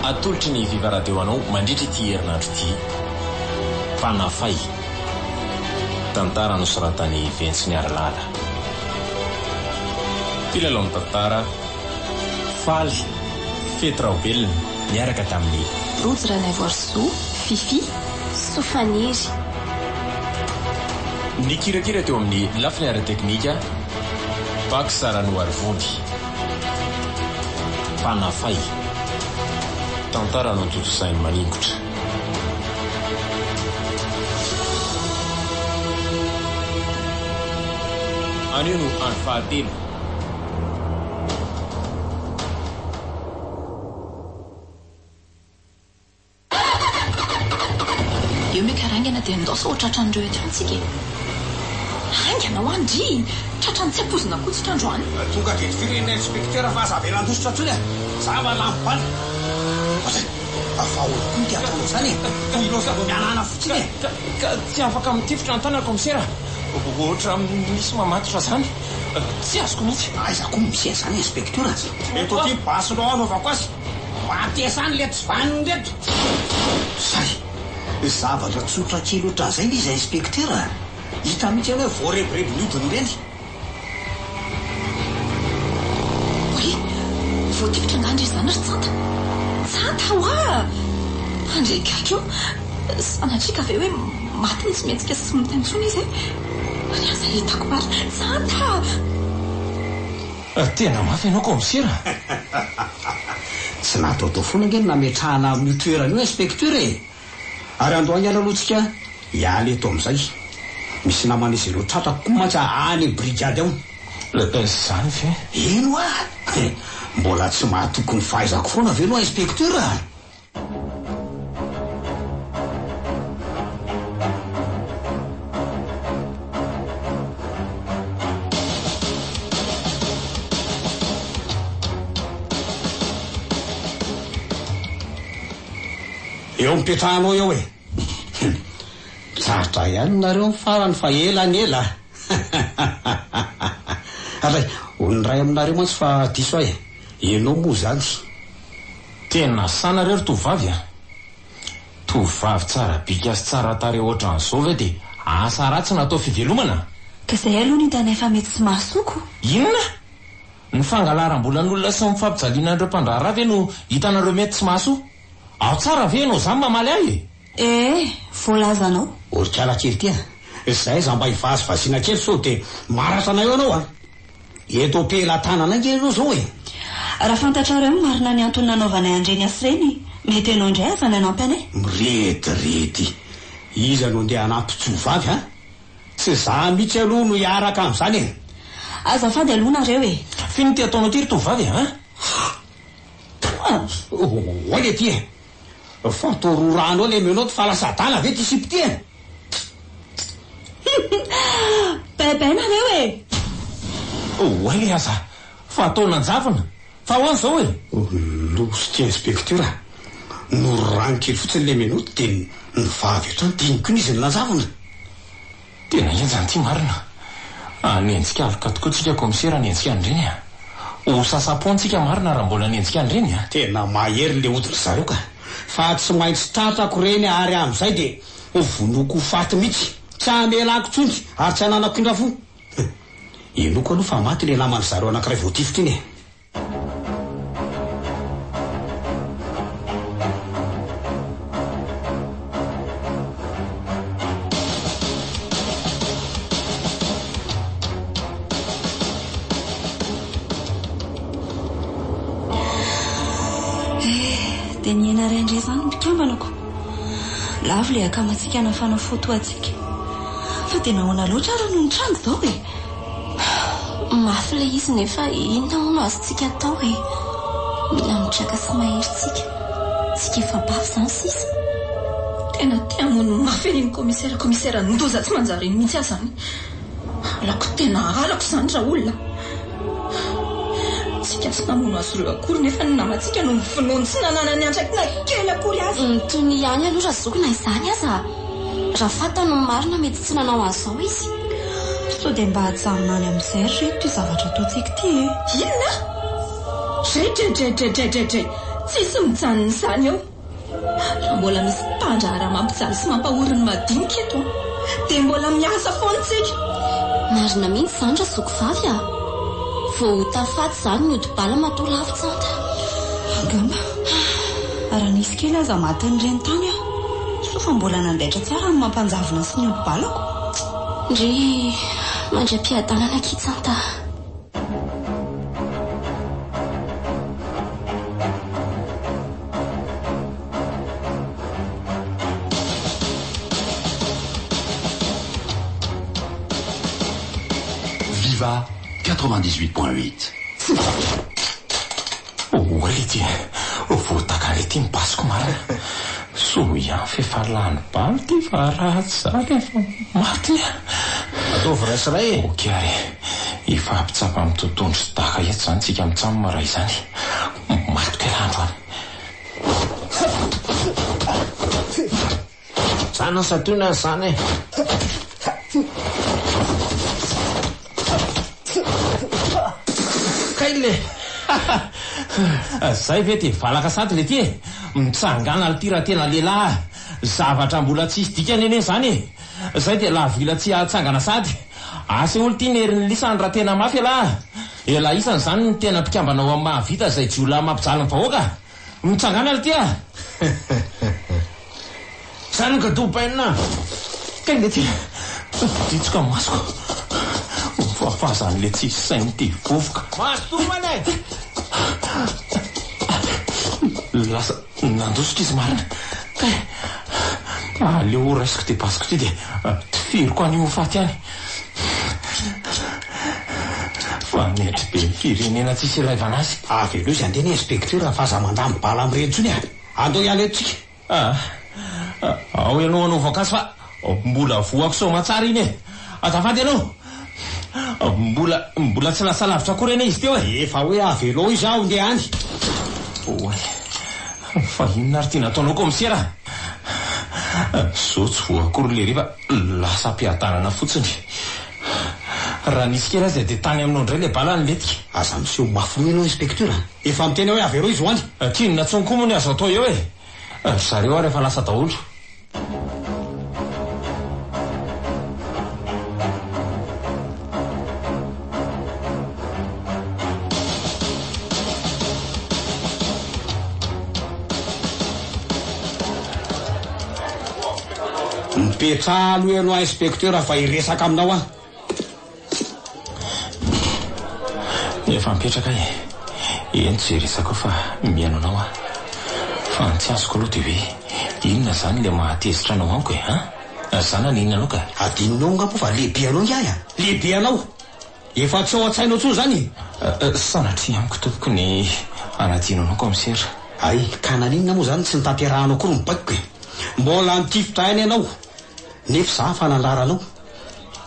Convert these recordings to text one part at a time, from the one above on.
Atolotry ny Viva Radio anao mandritra ity herinandro ity. Mpanafay. Tantara nosoratan'i Ventsy Niarilala. Mpilalao ny tantara, Faly, Fety Raobelina, niaraka tamin'i. Rojo Ranaivoarisoa, Fiffi, Soa Faniry. Nikirakira teo amin'ny lafiny ara-teknika, Pax Ranoarivony. Mpanafay. Tantara notontosain'i Maningotra. Anio no andro fahatelo. Eo meka raingana dia ndao sao ho tratran'ireo eto ihany tsika e! Haingana hoa ndry! Tratran'ny tsy ampoizina koa tsika androany. Tonga dia tifiro iny inspecteur fa aza avela handositra intsony e! Za mba lany bala! Ohatray! Fa ahoana koa no te hataonao izany e? Mihanahana fotsiny e! Ka tsy afaka mitifitra ny tanako kaomisera! Ohatra misy mamatotra izany! Tsy azoko mihitsy! Aiza koa no misy an'izany inspecteur? Eto aty basinao anaovako azy! Matesa any le tsy vanona reto! Zay! Zavatra tsotra kely ohatran'izay ve izy inspecteur a! Hita mihitsy anie hoe voarebireby ny hodiny ireny. Oay! Voatifitra angaha ndry izany ry Tsanta? Tsanta hoa! Handre gaigy eo! Sanatria ka ve hoe maty no tsy mihetsika sy tsy miteny intsony izy e! Ary aza hitako marina! Tsanta! Tena mafy ianao kaomisera a! Tsy nataotao foana ange no nametrahana amin'io toerana io inspecteur e! Ary andao haingana aloha tsika hiala eto amin'izay. Misy naman'izy ireo tratrako koa mantsy any amin'ny brigady ao. Izany ve? Eny hoa! Mbola tsy mahatoky ny fahaizako foana ve ianao inspecteur a? Eo mipetrahanao eo e! Hum! Tratra ihany nareo ny farany fa ela ny ela! Alay, ho ny iray aminareo mantsy fa diso aho e! Ianao moa izany. Tena sahy nareo ry tovovavy a! Tovovavy tsara bika sy tsara tarehy ohatran'izao ve dia asa ratsy no atao fivelomana? Ka izay aloha no hitanay fa mety tsy mahasoa ko! Inona? Ny fangalaram-bolan'olona sy ny fampijaliana an'ireo mpandraharaha ve no hitanareo mety tsy mahasoa? Ao tsara ve ianao izany mamaly ahy e? Eh! Voalazanao. Orikala kely ity a! Izay za mba hivazivaziana kely sao dia maratra anay eo anao a! Eto am-pelatanana ange ianao izao e! Raha fantatrareo ny marina ny antony nanaovanay an'ireny asa ireny, mety ianao indray aza no hanampy anay. Mirediredy! Iza no andeha hanampy tovovavy a? Tsy za mihitsy aloha no hiaraka amin'izany e! Azafady aloha nareo e! F'inona ity ataonao ity ry tovovavy a? Ha! Oay le ty e! Fa toa rorano eo le menottes fa lasa adala ve ty sipa ty e? Bebe nareo e! Oay le aza fa atao nanjavona fa ahoana izao e? Loza ty inspecteur a! Nororano kely fotsiny le menottes dia nivaha avy hatrany dia iny koa izy no nanjavona. Tena henjana ity marina. Hanenjika aloka tokoa tsika kaomisera hanenjika an'ireny a! Ho sasa-poana tsika marina raha mbola hanenjika an'ireny a! Tena mahery le hodin-dry zareo ka! Fa tsy maintsy tratrako ireny ary amin'izay dia ho vonoiko ho faty mihitsy! Tsy hamelako intsony ary tsy hananako indra fo! Inoako aloha fa maty le naman-dry zareo anankiray voatifitra iny e! Eh, dia nihena iray indray izany ny mpikambana ko. Lavo ilay akamantsika nafana fo toa antsika. Fa dia nahoana loatra ary no nitranga izao e? Mafy ilay izy nefa inona moa no azontsika atao e? Mila mitraka sy mahery tsika. Tsika efa bavy izany sisa. Tena te hamono mafy an'iny commissaire commissaire ndoza tsy manjary iny mihitsy aho izany. Halako tena halako izany raolona a! Tsika tsy namono azy ireo akory nefa ny namantsika no novonoiny tsy nananany andraikitra kely akory aza. Mitony ihany aloha razoky na izany aza. Raha fantany ny marina mety tsy nanao an'izao izy. Sao dia mba hajanona any amin'izay ry reto ity zavatra ataontsika ity e? Inona? Dray-dray-dray-dray-dray-dray-dray! Tsisy mijanona izany eo! Raha mbola misy mpandraharaha mampijaly sy mampahory ny madinika eto an, dia mbola miasa foana tsika! Marina mihitsy izany razoky vavy a! Vao ho tafaty izany ny hodi-bala matoa lavo tsanta. Angamba raha nisy kely aza matin'ireny tany aho. Soa fa mbola nandaitra tsara ny mampanjavona sy ny hodi-balako. Ndry mandra-piadanana akia tsanta a! Viva 98.8. Oay ity voadaka indray ity ny basiko marina. Soa ihany f'efa lany bala ity fa raha tsy izany efa maty aho. Ataovy iray sy iray e. Ok ary e. Efa hampitsapa amin'ny totohondry sy daka eto izany tsika mitsam raha izany. Maty kay andro any. Zany santionany zany e. Kay le. Zay ve de valaka sady le ty e. Mitsangàna lty raha tena lehilahy a. Zavatra mbola tsisy dikany anie zany e. Zay de lavila tsy hahatsangana sady. Asehoy lty ny herin'ny lisany raha tena mafy elah a. Elah isany zany ny tena mpikambana ao amin'ny mahavita zay jiolahy mampijaly ny vahoaka. Mitsangàna lty a! Zany ka dopaina. Kay lety ditsoka ny masoko. Mifafazan'le tsisy saina ity vovoka. Mazotoa mana e! Lasa nandositra izy marina. Kay aleo ho raisiko ity basiko ity dia tifiriko any ho faty any. Fanetry be ny firenena tsisy ilaivana azy. Avelao izy handeha ny inspecteur fa aza mandany bala amin'ireny intsony a! Andao hiala eto tsika. Ah! Ao ianao hanaovako azy fa mbola voako soamatsara iny e! Azafady ianao! Mbola, mbola tsy lasa lavitra akory anie izy teo e! Efa hoe avelao izy aho ndeha any. Oay! Fa inona ary ty nataonao kaomisera? Zao tsy voa akory lery fa lasa am-piadanana fotsiny. Raha nisy kely aza dia tany aminao indray ilay bala nilentika. Aza miseho mafy loha ianao inspecteur a! Efa miteny aho hoe avereo izy ho any. K'inona intsony koa moa ny azo atao eo e! Ry zareo ary efa lasa daholo. Mipetraha aloha ianao inspecteur fa hiresaka aminao aho. Efa mipetraka aho e. Eny tsy hiresaka ao fa mihaino anao aho. Fa ny tsy azoko aloha dia hoe inona izany ilay mahatezitra anao amiko e? An? Za naninona anao ka? Adinonao angamba fa lehibe anao ingahy a! Lehibe anao! Efa tsy ao an-tsainao intsony izany e! Sanatria amiko tompoko ny hanadino anao kaomisera. Hay, ka naninona moa izany tsy notanterahanao akory ny baikoko e? Mbola nitifitra aina ianao, nefa izaho efa nandrara anao.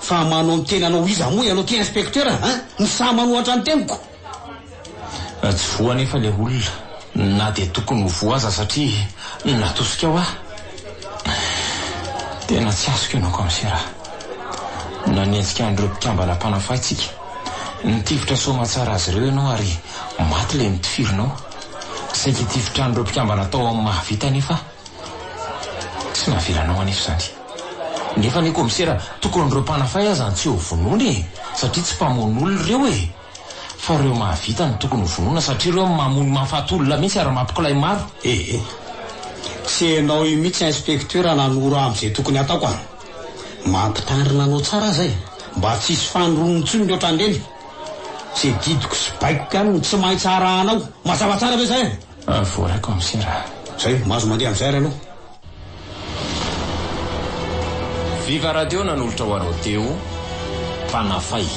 Fa manao ny tenanao ho iza moa ianao ity inspecteur an? Ny sahy manohatra ny teniko? Tsy voa anefa ilay olona na dia tokony ho voa aza satria natosikao aho. Tena tsy azoko ianao kaomisera. Nanenjika an'ireo mpikambana mpanafay tsika. Nitifitra soamatsara azy ireo ianao ary maty ilay nitifirinao. Saika hitifitra an'ireo mpikambana tao amin'ny mahavita anefa aho. Tsy navelanao anefa izany. Nefa anie komisera tokony ireo mpanafay aza no tsy ho vonoina e! Satria tsy mpamono olona ireo e! Fa ireo mahavita no tokony ho vonoina satria ireo mamono mahafaty olona mihitsy ary mampikolay maro. Ee. Tsy enao io mihitsy inspecteur nanoro ahy amin'izay tokony hataoko an! Mampitandrina anao tsara aza e! Mba tsy hisy fanoroana intsony ny ohatran'ireny. Izay didiko sy baikoko ihany no tsy maintsy arahanao. Mazava tsara ve izay e? Voaray kaomisera a. Zay, mahazo mandeha amin'izay ary ianao. Viva Radio nanolotra ho anao teo Mpanafay.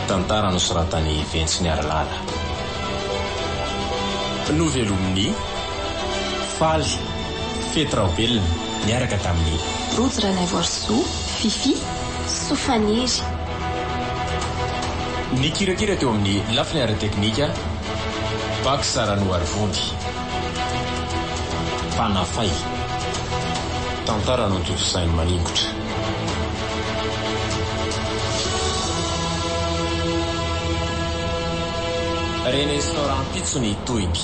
Tantara nosoratan'i Ventsy Niarilala. Novelomin'i Faly, Fety Raobelina, niaraka tamin'i. Rojo Ranaivoarisoa, Fiffi, Soa Faniry. Nikirakira teo amin'ny lafiny ara-teknika, Bax Ranoarivonjy. Mpanafay. Tantara notontosain'i Maningotra. Renesao rahampitso ny tohiny.